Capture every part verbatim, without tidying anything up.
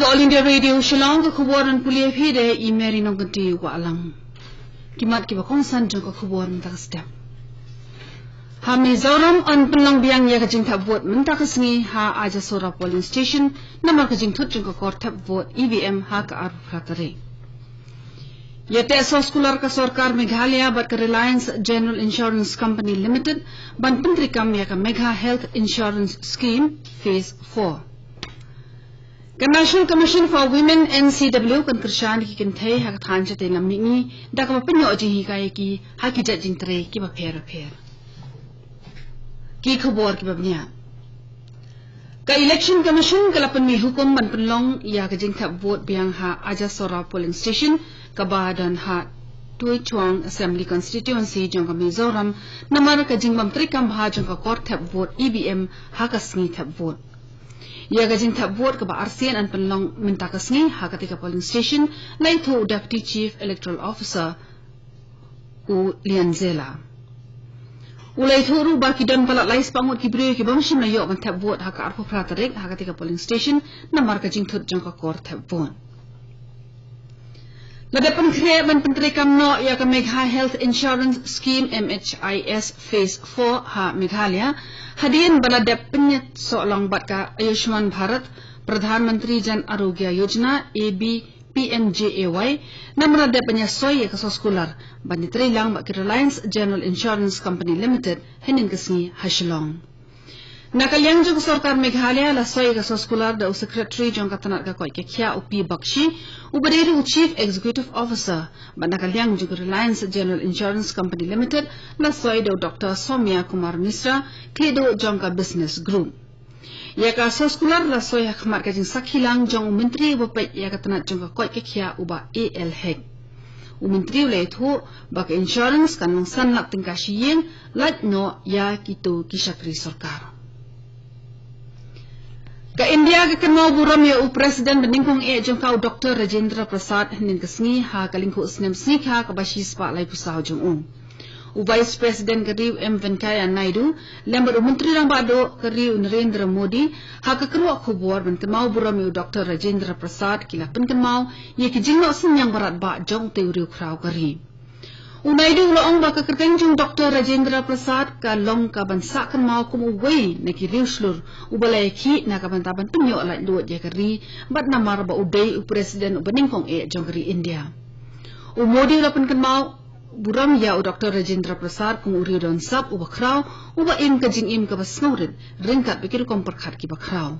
All India Radio Shillong, ka khubor ban pule phi da i Mary Nongkynti Wahlang. Ki mat kiba kongsan jong ka khubor mynta ka step. Ha Mizoram yn pynlong biang ïa ka jingthep vote mynta ka sngi ha Ajasora polling station, namar ka jingthut jong ka kor thep vote E V M ha ka arphew phra tarik. Ïateh soskular ka sorkar Meghalaya bad ka Reliance General Insurance Company Limited ban pyntreikam ïa ka Megha Health Insurance Scheme Phase four. Ka National Commission for Women, N C W, kan kyrshan ki kynthei ha ka thaiñ shatei lam mihngi da kaba pynïoh jinghikai ïa ki ha ki jait jingtrei kiba pher bapher. Ki khubor kiba bniah. Ka Election Commission ka la pynmih hukum ban pynlong ïa ka jingthep vote biang ha Ajasora polling station kaba don ha Tuichuang Assembly Constituency jong ka Mizoram, namar ka jingbym treikam bha jong ka kor thep vote E V M ha ka sngi thep vote. Ïa ka jingthep vote kaba arsien yn pynlong mynta ka sngi ha katei ka polling station, la ïathuh u Deputy Chief Electoral Officer u Lian Zela. U la ïathuh ruh ba ki don palat lai spah ngut ki briew kibym shym la ïoh ban thep vote ha ka arphew phra tarik ha katei ka polling station, namar ka jingthut jong ka kor thep vote. La dep pynkhreh ban pyntreikam noh ïa ka Megha Health Insurance Scheme, M H I S, Phase four ha Meghalaya, hadien ba la dep pynïasoh lang bad ka Ayushman Bharat, Pradhan Mantri Jan Arogya Yojana, A B P M J A Y, namar la dep ban ïasoi ïa ka soskular ban ïatrei lang bad ka Reliance General Insurance Company Limited hynnin ka sngi ha Shillong. Na ka liang jong ka sorkar Meghalaya la soi ïa ka soskular da u Secretary jong ka tnat ka koit ka khiah u P Bakshi, uba dei ruh u Chief Executive Officer, bad na ka liang jong ka Reliance General Insurance Company Limited la soi da u Doctor Soumya Kumar Misra, khlieh duh jong ka Business Group. Ïa ka soskular la soi ha khmat ka jingsakhi lang jong u Myntri uba peit ïa ka tnat jong ka koit ka khiah, u Bah A L Hek. U Myntri u la ïathuh ba ka insurance kan long san lak tyngka shi ïing, lait noh ïa kito ki shakri sorkar. Ka India ka kynmaw burom ïa u President banyngkong eh jong ka, u Doctor Rajendra Prasad, hynnin ka sngi ha ka lyngkhuh snem sngi kha kaba shispah laiphew saw jong u. U Vice President ka ri, u M Venkaiah Naidu, lem bad u Myntri Rangbah Duh ka ri, u Narendra Modi, ha ka kyrwoh khubor ban kynmaw burom ïa u Doctor Rajendra Prasad, ki la pynkynmaw ïa ki jingnoh synñiang barat bah jong utei u riewkhraw ka ri. U Naidu u la ong ba ka kyrteng jong u Doctor Rajendra Prasad ka long kaban sah kynmaw kum uwei na ki riewshlur uba la ïakhih na ka bynta ban pynïoh laitluid ïa ka ri, bad namar ba u dei u President uba nyngkong eh jong ka ri India. U Modi u la pynkynmaw burom ïa u Doctor Rajendra Prasad kum u riewdonsap uba khraw, uba im ka jingim kaba sngewrit ryngkat bad ki rukom pyrkhat kiba khraw.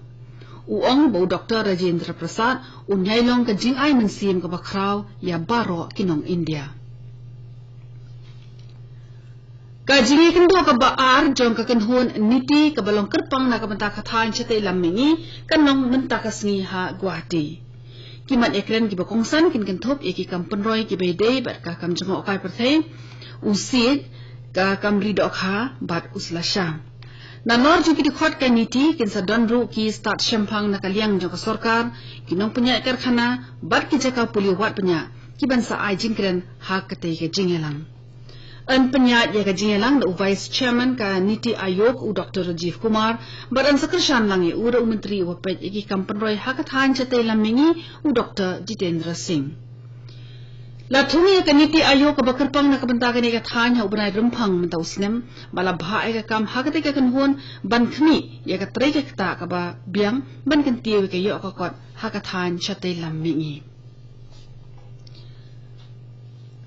U ong ba u Doctor Rajendra Prasad un ïai long ka jingai mynsiem kaba khraw ïa baroh ki nong India. Ka jingïakynduh kaba ar jong ka kynhun NITI kaba long kyrpang na ka bynta ka thaiñ shatei lam mihngi kan long mynta ka sngi ha Guwahati. Ki mat ïakren kiba kongsan kin kynthup ïa ki kam pynroi kiba ïadei bad ka kam jngohkai pyrthei, u siej, ka kam ri dohkha bad u slasha. Nalor jong ki dkhot ka NITI kin sa don ruh ki stad shemphang na ka liang jong ka sorkar, ki nongpynïaid karkhana bad ki jaka pule wad bniah, kiban sa ai jingkren ha katei ka jingïalang. Yn pynïaid ïa ka jingïalang da u Vice Chairman ka NITI Aayog, u Doctor Rajiv Kumar, bad yn sa kyrshan lang ïa u da u Myntri uba peit ïa ki kam pynroi ha ka thaiñ shatei lam mihngi, u Doctor Jitendra Singh. La thung ïa ka NITI Aayog kaba kyrpang na ka bynta kane ka thaiñ ha u bnai Rymphang mynta u snem, bad la bhah ïa ka kam ha katei ka kynhun ban khmih ïa ka trei ka ktah kaba biang ban kyntiew ïa ka ïoh ka kot ha ka thaiñ shatei lam mihngi.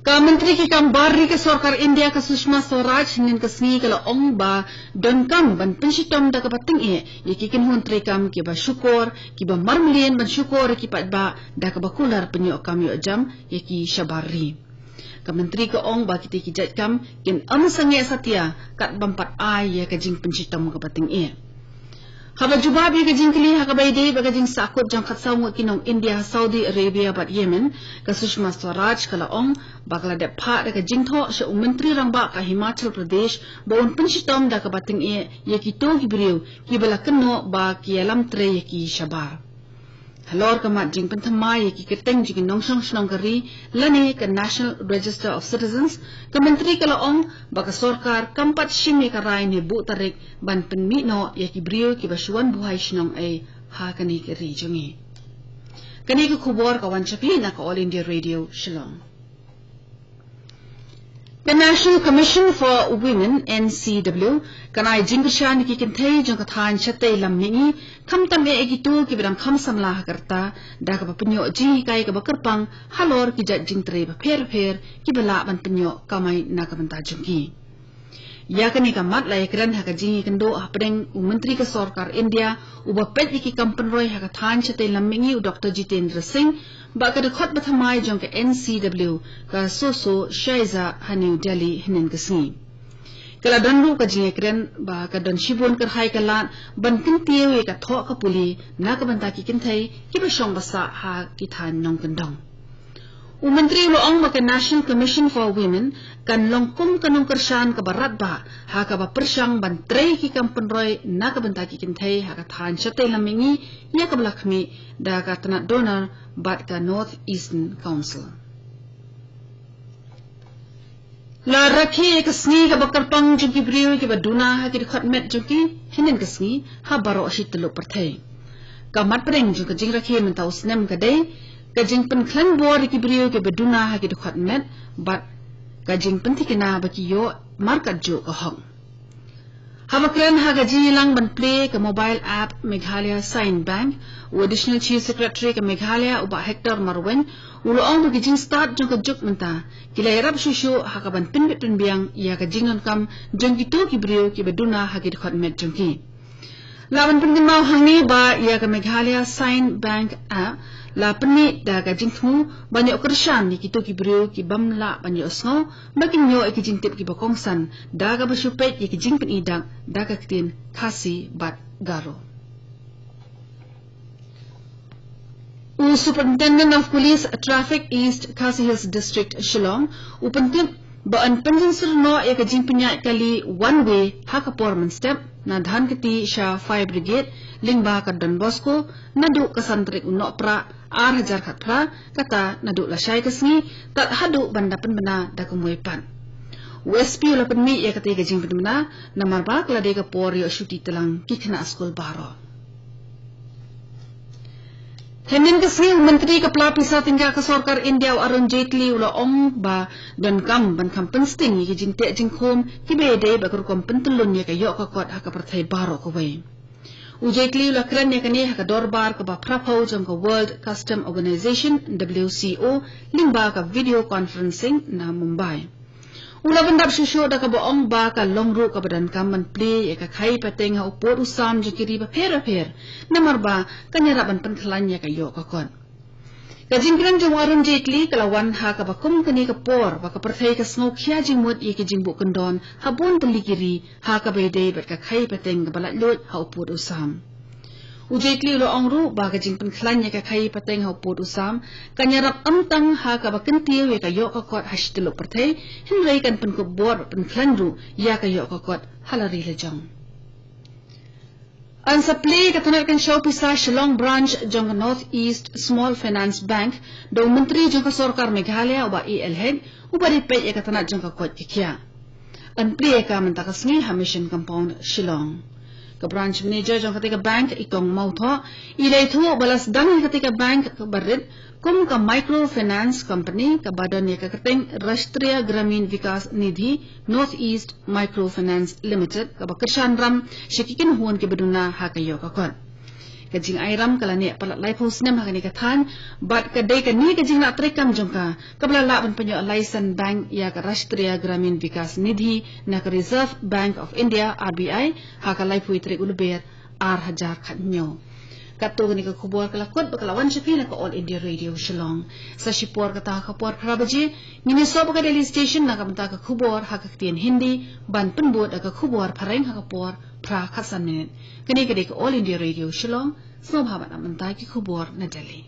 Ka Myntri ki kam bar ri ka sorkar India, ka Sushma Swaraj, hynnin ka sngi ka la ong ba donkam ban pynshitom da kaba tyngeh ïa ki kynhun treikam kiba shukor, kiba marmlien ban shukor ïa ki paidbah da kaba kular pynïoh kam ïoh jam ïa ki shabar ri. Ka Myntri ka ong ba kitei ki jait kam kin ym sangeh satia kat bym pat ai ïa ka jingpynshitom kaba tyngeh. Haba jubab ïa ka jingkylli ha kaba ïadei bad ka jingsahkut jong khatsaw ngut ki nong India ha Saudi Arabia bad Yemen, ka Sushma Swaraj ka la ong ba ka la dep phah da ka jingthoh sha u Myntri Rangbah ka Himachal Pradesh ba un pynshitom da kaba tyngeh ïa kito ki briew kiba la kynnoh ba ki ïalam trei ïa ki shabar. Halor ka mat jingpynthymmai ïa ki kyrteng jong ki nongshong shnong ka ri lane ka National Register of Citizens, ka Myntri ka la ong ba ka sorkar kam pat shim ïa ka rai ne buh tarik ban pynmih noh ïa ki briew kiba shu wan buhai shnong ei ha kane ka ri jong ngi. Kane ka khubor ka wan sha phi na ka All India Radio Shillong. Ka National Commission for Women, N C W, kan ai jingkyrshan ïa ki kynthei jong ka thaiñ shatei lam mihngi, khamtam eh ïa kito kiba dang kham samla ha ka rta, da kaba pynïoh jinghikai kaba kyrpang halor ki jait jingtrei bapher bapher kiba lah ban pynïoh kamai na ka bynta jong ki. Ïa kane ka mat la ïakren ha ka jingïakynduh hapdeng u Myntri ka Sorkar India uba peit ïa ki kam pynroi ha ka thaiñ shatei lam mihngi, u Doctor Jitendra Singh, bad ka dkhot bathymmai jong ka N C W, ka Soso Shaiza, ha New Delhi hynnin ka sngi. Ka la don ruh ka jingïakren ba ka don shibun kyrhai ka lad ban kyntiew ïa ka thoh ka pule na ka bynta ki kynthei kiba shong ba sah ha ki thaiñ nongkyndong. U Myntri u la ong ba ka National Commission for Women kan long kum ka nongkyrshan kaba radbah ha kaba pyrshang ban trei ki kam pynroi na ka bynta ki kynthei ha ka thaiñ shatei lam mihngi, ïa kaba la khmih da ka tnat DoNER bad ka North Eastern Council. La rakhe ïa ka sngi kaba kyrpang jong ki briew kiba duna ha ki dkhot met jong ki hynnin ka sngi ha baroh shi tyllup pyrthei. Ka mat pdeng jong ka jingrakhe mynta u snem ka dei ka jingpynkhlaiñ bor ïa ki briew kiba duna ha ki dkhot met bad ka jingpynthikna ba ki ïoh markatjuh ka hok. Haba kren ha ka jingïalang ban plie ka mobile app Meghalaya Sign Bank, u Additional Chief Secretary ka Meghalaya, u Bah Hector Marwein, u la ong ba ki jingstad jong ka juk mynta ki la ïarap shuh shuh ha kaban pynbit pynbiang ïa ka jingdonkam jong kito ki briew kiba duna ha ki dkhot met jong ki. La ban pynkynmaw hangne ba ïa ka Meghalaya Sign Bank app la pynmih da ka jingthmu ban ïoh kyrshan ïa kito ki briew ki bym lah ban ïohsngew ba kin ïoh ïa ki jingtip kiba kongsan da kaba shu peit ïa ki jingpyni dak da ka ktien Khasi bad Garo. U Superintendent of Police Traffic East Khasi Hills District Shillong u pyntip ba yn pynjynsyrnod ïa ka jingpynïaid kali one way ha ka por mynstep na Dhankheti sha Fire Brigade lyngba ka Don Bosco naduh ka san tarik u Nohprah ar hajar khatphra, kata naduh lashai ka sngi tad haduh ban da pynbna da ka mui pat. U S P u la pynmih ïa katei ka jingpynbna namar ba ka la dei ka por ïoh shuti tyllang ki khynnah skul baroh. Hynnin ka sngi u Myntri ka pla pisa tyngka ka Sorkar India u Arun Jaitley u la ong ba donkam ban kham pynsting ïa ki jingteh jingkhum kiba ïadei bad ka rukom pyntyllun ïa ka ïoh ka kot ha ka pyrthei baroh kawei. U Jaitley u la kren ïa kane ha ka dorbar kaba phraphew jong ka World Customs Organization, W C O, lyngba ka video conferencing na Mumbai. U la pyndap shuh shuh da kaba ong ba ka long ruh kaba donkam ban plie ïa ka khaïi pateng ha u pud u sam jong ki ri bapher bapher namar ba kan ïarap ban pynkhlaiñ ïa ka ïoh ka kot. Ka jingkren jong u Arun Jaitley ka la wan ha kaba kum kane ka por ba ka pyrthei ka sngew khia jingmut ïa ki jingbuh kyndon ha bun tylli ki ri ha kaba ïadei bad ka khaïi pateng kaba laitluid ha u pud u sam. U Jaitley u la ong ruh ba ka jingpynkhlaiñ ïa ka khaïi pateng ha u pud u sam kan ïarap ym tang ha kaba kyntiew ïa ka ïoh ka kot ha shi tyllup pyrthei, hynrei kan pynkup bor pynkhlaiñ ruh ïa ka ïoh ka kot ha la ri la jong. Yn sa plie ka tnat kynshew pisa Shillong Branch jong ka North East Small Finance Bank da u Myntri jong ka Sorkar Meghalaya u Bah A L Hek, uba dei peit ïa ka tnat jong ka koit ka khiah. Yn plie ïa ka mynta ka sngi ha Mission Compound Shillong. Ka Branch Manager jong katei ka bank, i Kong Mawthoh, i la ïathuh ba la sdang ïa katei ka bank kaba rit kum ka microfinance company kaba don ïa ka kyrteng Rashtriya Gramin Vikas Nidhi North East Microfinance Limited, kaba kyrshan ram sha ki kynhun kiba duna ha ka ïoh ka kot. Ka jingai ram ka la neh palat laiphew snem ha kane ka thaiñ bad ka dei kane ka jinglah treikam jong ka kaba la lah ban pynïoh laisen bank ïa ka Rashtriya Gramin Vikas Nidhi na ka Reserve Bank of India, R B I, ha ka laiphew tarik u Lber ar hajar khathynñiew. Katto kane ka khubor ka la kut bad ka la wan sha phi na ka All India Radio Shillong. Sa shipor kata ha ka por phra baje ngin ïasoh bad ka Delhi Station na ka bynta ka khubor ha ka ktien Hindi, ban pynbud da ka khubor phareng ha ka por phra khatsan minit. Kane ka dei ka All India Radio Shillong. Sngewbha ban ap mynta ki khubor na Delhi.